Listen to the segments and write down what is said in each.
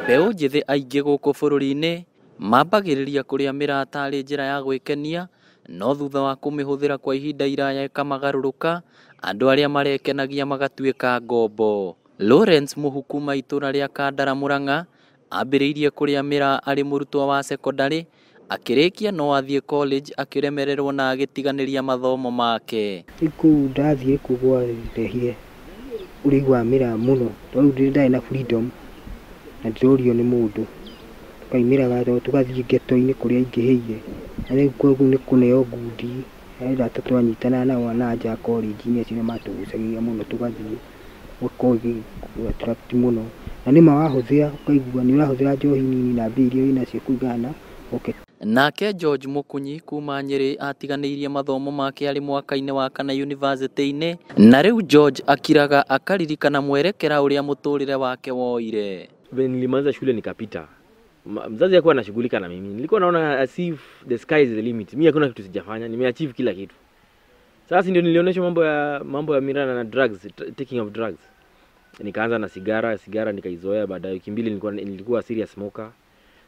Mbeũ njĩthĩ aingĩ gũkũ bũrũri-inĩ mambagĩrĩria kũrĩa mĩraa tarĩ njĩra ya gwĩkenia, no thutha wa kũmĩhũthĩra kwa ihinda iraya ĩkamagarũrũka, andũ arĩa marekenagia magatuĩka ngombo. Lawrence Mũhu kuma itũra rĩa Kandara Murang'a ambĩrĩirie kũrĩa mĩraa arĩ mũrutwo wa cekondarĩ, akĩrĩkia no athiĩ college akĩremererwo na agĩtiganĩria mathomo make. Rĩu kũu ndathiĩ kuo gwarehire ũrĩi wa mĩraa mũno, tondũ rĩu ndarĩ na freedom na ndirorio nĩ mũndũ, tũkaumĩraga tũgathiĩ ghetto-inĩ kũrĩa aingĩhĩire, na rĩu kũu nĩ kũneo ngundi, harĩ arata twanyitanaga nao na nja college-inĩ acio nĩ matũgucagĩrĩria mũno tũgathiĩ, ũgakorwo ũgĩ attract mũno, na nĩma wahũthĩra ũkaigua nĩ ũrahũthĩra njohi nini na mbia iria wĩnacio kũringana na pocket. Nake George Mukunyi kuma Nyeri atiganĩirie mathomo make arĩ mwaka-inĩ wa kana yunivasĩtĩ-inĩ, na rĩu George akiraga akaririkana mwerekera ũrĩa mũtũrĩre wake woire. Vile nilimaliza shule nikapita, mzazi hakuwa anashughulika na mimi. Nilikuwa naona as if the sky is the limit. Mimi hakuna kitu sijafanya, nimeachieve kila kitu. Sasa ndio nilionyeshwa mambo ya miraa na drugs, taking of drugs. Nikaanza na sigara, sigara nikaizoea, baadaye wiki mbili nilikuwa serious smoker.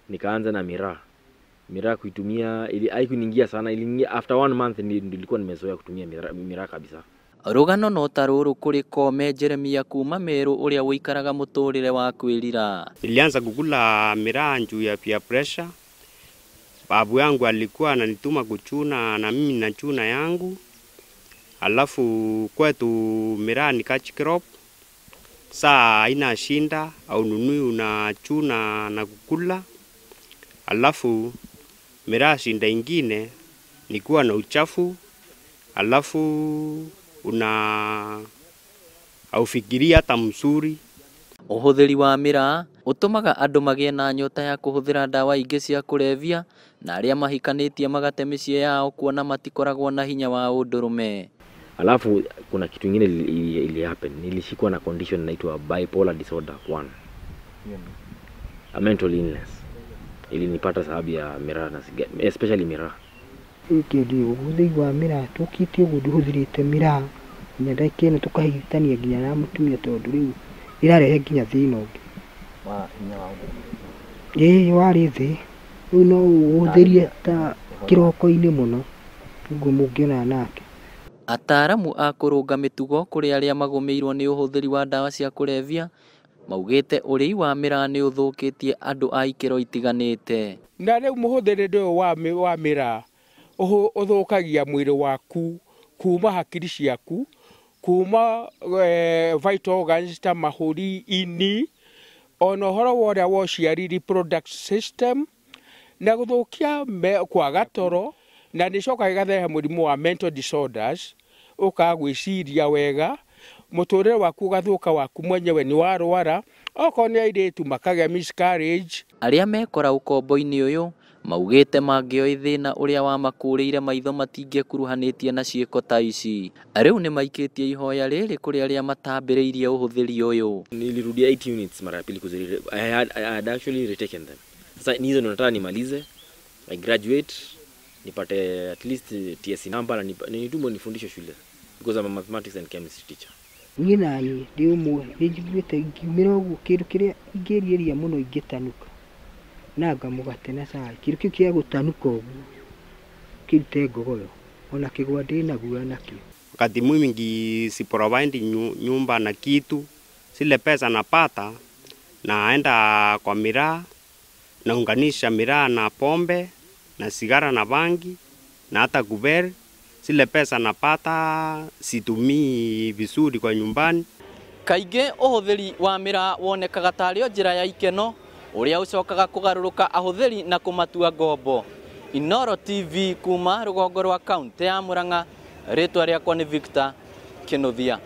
Nikaanza na miraa. Miraa kuitumia ili haikuniingia sana, iliingia after 1 month nilikuwa nimezoea kutumia miraa kabisa. Rũgano no ta rũrũ kũrĩ Kome Jeremia kuma Meru ũrĩa ũikaraga mũtũrĩre wa kwĩrira. Nilianza kukula miraa juu ya peer pressure. Babu yangu alikuwa ananituma kuchuna na mimi nachuna yangu. Alafu kwetu miraa ni catch crop. Saa haina shinda au nunui unachuna na kukula. Alafu miraa shinda ingine ni kuwa na uchafu. Alafu una haufikiria hata mzuri. Ũhũthĩri wa mĩraa ũtũmaga andũ magĩe na nyota ya kũhũthĩra ndawa ingĩ cia kũrebia, na arĩa mahikanĩtie magate mĩciĩ yao kuona matikoragwo na hinya wa ũndũrũme. Alafu kuna kitu ingine ili happen. Nilishikwa na condition inaitwa bipolar disorder 1. A mental illness. Ilinipata sababu ya miraa na sigara, especially miraa. Ũkĩndi ũhũthĩri wa mĩraa tũkĩte ũguo ndũhũthĩrĩte mĩraa nginya ndagĩka ĩno tũkahitania nginya na mũtumia tondũ rĩu ĩrarehe nginya thĩna ũngĩ. Wa hinya wa ũndũrũme. Ĩĩ warĩ thĩ, rĩu no ũhũthĩrie ta kĩroko-inĩ mũno ũguo mũngĩonana nake. Ataaramu a kũrũnga mĩtugo kũrĩ arĩa magũmĩirwo nĩ ũhũthĩri wa ndawa cia kũrebia maugĩte ũrĩi wa mĩraa nĩ ũthũkĩtie andũ a ikĩro itiganĩte. Na rĩu mũhũthĩrĩre ũyũ wa mĩraa ũthũkagia mwĩrĩ waku kuma hakiri ciaku, kuma vital organs ta mahũri, ini, ona ũhoro wa ũrĩa wa ũciari reproductive system, na gũthũkia kwaga toro, na nĩcokaga ĩgathehe mũrimũ wa mental disorders, ũkaga gwĩciria wega, mũtũrĩre waku ũgathũka waku mwenyewe nĩ warwara, okorwo nĩ airĩtu makagĩa miscarriage. Arĩa mekora ũkombo-inĩ ũyũ maugĩte mangĩoĩ thĩna ũrĩa wamakũrĩire maitho matingĩkuruhanĩtie na ciĩko ta ici. Rĩu nĩmaikĩtie ihoya rĩrĩ kũrĩ arĩa matambĩrĩirie ũhũthĩri ũyũ. Nilirudia 8 units mara ya pili kuzuri. I had actually retaken them. Sasa hizo ndo nataka nimalize, I graduate, nipate at least TSC number na nitumwe nifundishe shule because I'm a mathematics and chemistry teacher. Niĩ naniĩ ndĩ ũmwe nĩ njiguĩte ingiumĩra ũguo kĩndũ kĩrĩa ingĩrirĩria mũno ingĩtanuka nanga mũgate na cai, kĩndũ kĩu kĩa gũtanuka ũguo kĩrute ngogoyo ona kĩgwa ndĩnaguoya nakĩo. Wakati mwingi si provide nyumba na kitu, zile pesa napata naenda kwa miraa, naunganisha miraa na pombe na sigara na bangi na hata kuber. Zile pesa napata situmii vizuri kwa nyumbani. Kaingĩ ũhũthĩri wa mĩraa wonekaga tarĩ o njĩra ya ikeno ũrĩa ũcokaga kũgarũrũka ahũthĩri na kũmatua ngombo. Inooro TV kuma rũgongo rwa kaunti ya Murang'a, rĩtwa rĩakwa nĩ Victor Kinuthia.